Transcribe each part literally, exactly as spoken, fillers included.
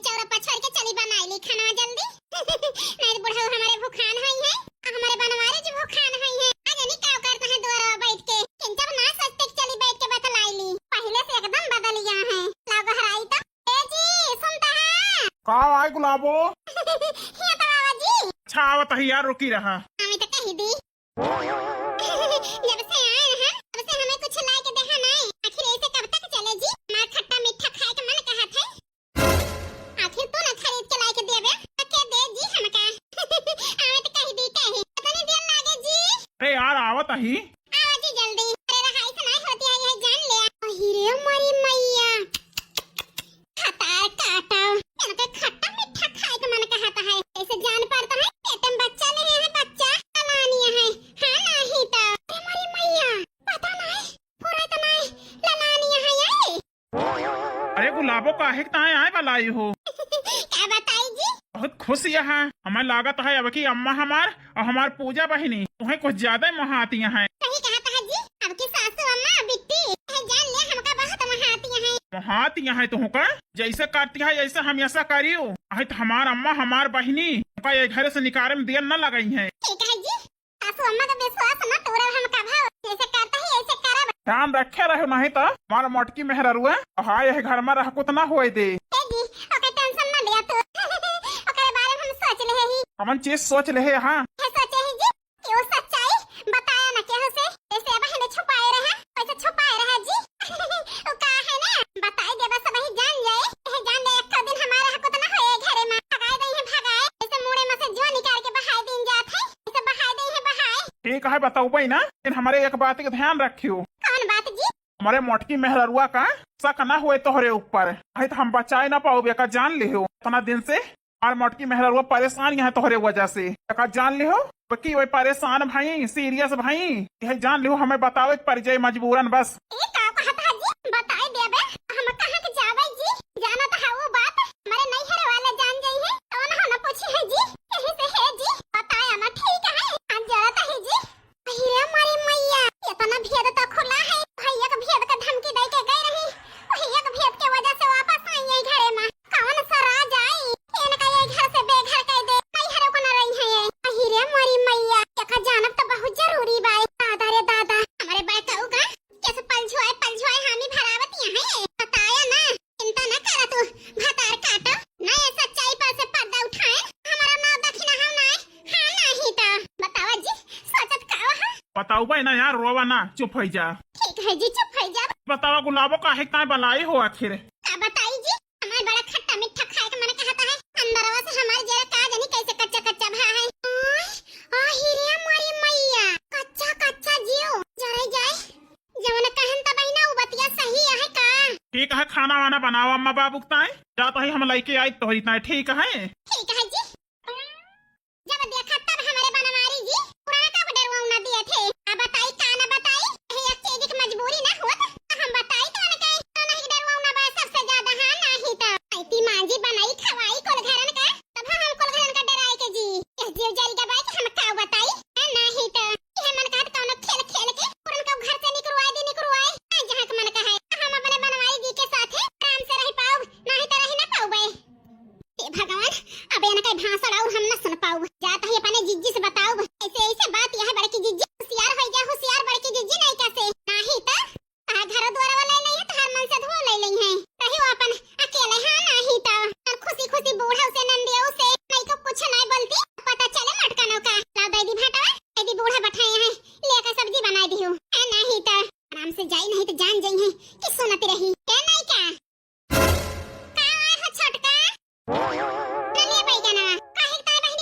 चौरा पर छोड़ के चली बनाई ली खाना जल्दी। नहीं तो बुढ़ऊ हमारे भूखान होई है, हमारे बनवारी जी भूखान होई है। आज नहीं का करता है दुआरा बैठ के, किंचन ना सोचते कि चली बैठ के बतलाई ली। पहले से एकदम बदल गया है। लाओ घर आई तो। ए जी, सुनता है? का आए गुलाबो? ये तो बाबा जी। अच्छा, आवत ही यार, रुकी रहा। हमें तो कही दी। जब से आए हैं, तब से हमें कुछ ला के देहा नहीं। आखिर ऐसे कब तक चले जी? हमार खट्टा मीठा खाए के मन कहत है। आखिर तू ना खरीद के ला के देबे, तो के दे जी हमका? हमें तो कही दी, कही। पता नहीं देर लागे जी। अरे यार, आवत ही। आओ जी जल्दी। अरे रहाई से नहीं होती है, ये जान ले। अहि रे मोरी मैया। खतार काटा। इनके खट्टा मीठा खाए के मन कहता है। ऐसे जान पड़ता है, पेट में बच्चा नहीं है, बच्चा। ललानिया है। हाँ, नहीं तो। अरे मोरी मैया, पता नहीं, पूरा तो नहीं, ललानिया है ये। अरे गुलाबो, काहे के ताए आए बलाई हो? का बताई जी? बहुत खुश यहाँ। हमें लागत है अब की अम्मा हमार और हमार पूजा बहिनी तुम्हें कुछ ज्यादा ही मोहाती हैं। सही कहत है जी, अब की सासू अम्मा बिट्टी, यह जान ले हमका बहुत मोहाती हैं। मोहाती हैं तुमका? जैसे करती है ऐसे हम ऐसा करियो। अहित हमार अम्मा हमार बहिनी तुमका ये घर से निकारे में देर न लगाई है। ठीक है जी, सासू अम्मा का विश्वास न तोड़ब हम कभो, जैसे करता है ऐसे करब। ध्यान रखे रहो, नहीं तो हमार मोटकी मेहररुआ हाय यह घर में रह कुछ ना होए दे। ए जी, ओके टेंशन न लिया तू। ओकरे बारे में हम सोच ले ही। हमन चीज सोच ले है, हाँ। है सोचे ही जी, कि वो सच्चाई बताया न केहू से, जैसे अब हने छुपाए रहा, वैसे छुपाए रहा जी। वो का है ना, बताई देबा सब ही जान जाए, यह जान ले एक दिन हमारा हक उतना होए घरे में, भगाए दई है भगाए, जैसे मुड़े में से जो निकाल के बहाए दिन जात है, जैसे बहाए दई है बहाए। ठीक है, बताऊबे ना, लेकिन हमारे एक बात के ध्यान रखियो। कौन बात जी? हमारे मोटकी मेहररुआ का शक ना होए तोहरे ऊपर, नहीं तो हम बचाए ना पाउबे का, जान लिहो। इतना दिन से हमार मोटकी मेहररुआ परेशान यहाँ तोहरे वजह से। का जान लिहो, बकी वही परेशान भाई, सीरियस भाई, यह जान लिहो, हमें बतावे के पड़ जाए मजबूरन बस। ए का कहत है जी, बताई देबे, हम कहाँ के जावे जी, जाना तो है वो बात, हमारे नैहर वाले जान जाई है, तो ना, ना पूछी है जी, यही से है जी, बताया ना, ठीक है, हम जरूरत है जी। अरे हमारी मैया, इतना भेद तो खुला है, भैया के भेद का धमकी दे के गई रही, भैया के भेद के वजह से वापस आई है घरे में। कौन सा राज आई, इनका ये घर से बेघर कर दे, कई हरे को न रही है ये। अहि रे मोरी मैया, एका जानब तो बहुत जरूरी बा। दादा रे दादा, हमारे बड़काऊ का कैसे पलझुआए, पलझुआए हामी भरावत यहाँ है। बताया ना, चिंता न करा तू, भतार काटो, ना ये सच्चाई पर से पर्दा उठाए, हमारा नाव दखिना हम ना, हाँ नहीं तो। बतावा जी, सोचत का हो? बताऊ भाई ना यार, रोवा ना, चुप हो जा। ठीक है जी, चुप हो जा। बतावा गुलाबो, काहे ताए बलाई हो आखिर? का बताई जी, हमार बड़ा खट्टा मीठा खाए के मन कहता है। अंदरवा से हमार जेरा का जानी कैसे कच्चा कच्चा भा है। ओए, आ हीरे मोरी मैया, कच्चा कच्चा जियो जरे जाए। जवन कहन त बहिना, उ बतिया सही है का? ठीक है, खाना वाना बनावा अम्मा बाबू के ताए। जा तो ही हम लइके आई तोहरी ताए, ठीक है? ठीक है जी। जब देखा तब हमरे बनवारी जी, पुराना का डरवाऊ ना दिए थे। अब बताई का ना बताई, यही एक चीज की मजबूरी ना होत, तो हम बताई तो ना कहीं, तो नहीं डरवाऊ ना बा सबसे ज्यादा, हाँ नहीं तो। ऐती मांजी बनाई खवाई कुल घरन का, तब हम कुल घरन का डराए के जी। यह जीव जल गबाई कि हम का बताई, हाँ नहीं तो। यह मन कहत कौनो खेल खेल के पुरन का घर से निकरवाए दे, निकरवाए, हाँ जहाँ के मन का है। हम अपने बनवारी जी के साथ है, आराम से रह पाओ, नहीं तो रह ना पाओ बे। हे भगवान, अब इनका भाषण और हम न सुन पाउब। जात ही अपने जिज्जी से बताउब। ऐसे, ऐसे बात यह बड़की जिज्जी, होशियार हो जा, होशियार बड़की जिज्जी, नहीं कैसे। नहीं तो, आ घर द्वार वाला नहीं है, तो हर मन से धुआं ले लेई है। रही वो अपन अकेले, हाँ, नहीं तो। और खुशी खुशी बूढ़ा से, नंदियों से, नहीं को कुछ नहीं बोलती, पता चले मटकनों का। ला दे दी भाटा, दे दी बूढ़ा बैठाए हैं, लेकर सब्जी बनाए दी हूँ। है नहीं तो, आराम से जाई, नहीं तो जान जाई है कि सुनत रही। क्या नहीं क्या? का हुआ हो छोटका? नलिया बैगनवा, काहे के ताई बहिन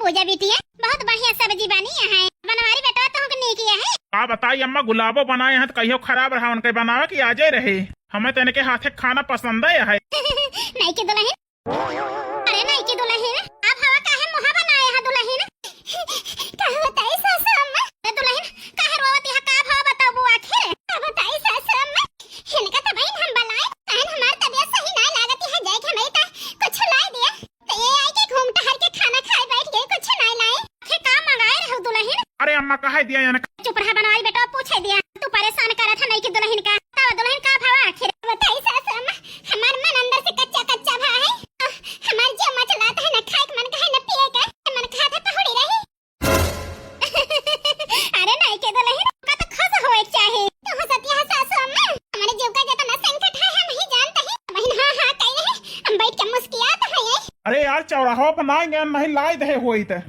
पूजा बिटिया, बहुत बढ़िया सब्जी बनी है। बनवारी बेटवा, तोहके नीक है। का बताई अम्मा, गुलाबो बनाए हैं तो कहियो खराब रहा, उनके बनावे की आजे रहे। हमें तो इनके हाथे खाना पसंद है। नइकी दुलहिन, अरे नइकी दुलहिन, आप हवा काहे मुहा बनाए है दुलहिन? का बताई सासू अम्मा? ए दुलहिन, काहे रोवत है, का भवा बताबू आखिर? का बताई सासू अम्मा? इनका तो बहिन हम बलाई, काहे हमार तबियत सही ना लागत है, जाए के हमें तो कुछ लाई दिया। तो ये आई के घूम टहर के खाना खाए बैठ गई, कुछ ना लाई। आखिर का मंगाए रहू दुलहिन? अरे अम्मा, कहे दिया इनका। चुप रहा बनवारी बेटवा, पूछे दिया। तू परेशान करत है नइकी दुलहिन का। तब दुलहिन का भवा आखिर? बताई सासू अम्मा, हमार मन अंदर से कच्चा कच्चा भा है। आह, हमार जिया मचलात है, न खाए के मन कहे, न पिए के मन खात है, पहुड़ी रही। अरे नइकी दुलहिन, का तो खुश होए के चाही। तू हंसतिया है सासू अम्मा, हमारे जीव का जितना संकट है, हम ही जानते हैं। बहिन हाँ हाँ कह रहे, हम बैठ के मुस्कियात है। अरे यार, चौराहा पर ना गए, नहीं लाई दे होई ते।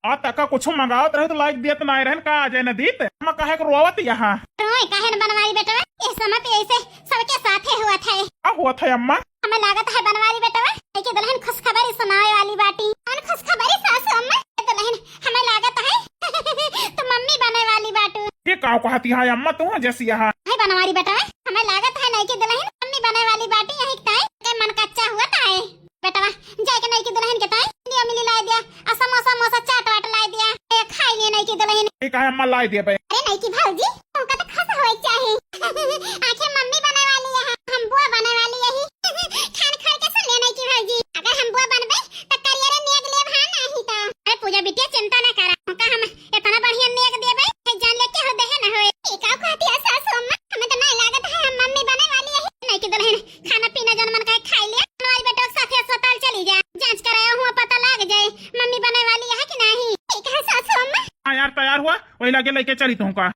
आ तका कुछ मंगावत रहे तो लाइक दियत ना रहन का, आ जाए न दीत। हम काहे को रोवत यहाँ? रोए काहे न बनवारी बेटवा, इस समय पे ऐसे सबके साथे हुआ था। का हुआ था अम्मा? हमें लागत है बनवारी बेटवा, नइकी दुलहिन खुशखबरी सुनावे वाली बाटी। कौन खुशखबरी सासू अम्मा? ए दुलहिन, हमें लागत है तू मम्मी बने वाली बाटू। ये का कहती है अम्मा तू जैसी यहाँ? है बनवारी बेटवा, हमें लागत है नइकी दुलहिन मम्मी बने वाली बाटी, यही ताई के मन कच्चा हुआ ताई। बेटवा, जाए के नइकी दुलहिन के ताई लिया मिली लाई दिया, आ समोसा मोसा चाट वाट लाई दिया, ए खाई लिए नइकी दुलहिन। ठीक है अम्मा, लाई दिया बे। अरे नइकी भौजी, तुमका तो खुश होए के चाही। आखिर मम्मी बने वाली है, हम बुआ बने वाली यही। खान खोल के सुन ले नइकी भौजी, अगर हम बुआ बनबे तो करियर नेग लेब हाँ नहीं तो। अरे पूजा बिटिया चिंता ना करा, उनका हम इतना बढ़िया नेग देबे कि जान लेके हो देहे न होए। ई का कहती है सासू अम्मा, हमें तो नहीं लागत है हम मम्मी बने वाली यही। नइकी दुलहिन खाना पीना जौन मन कहे खाई ले। हमारी बेटवा के साथे अस्पताल चली जा, जांच कराया हुआ पता लग जाए मम्मी बने वाली है कि नहीं। ठीक है सासू अम्मा। हाँ यार, तैयार हुआ, वही लगे लेके चली तुमका।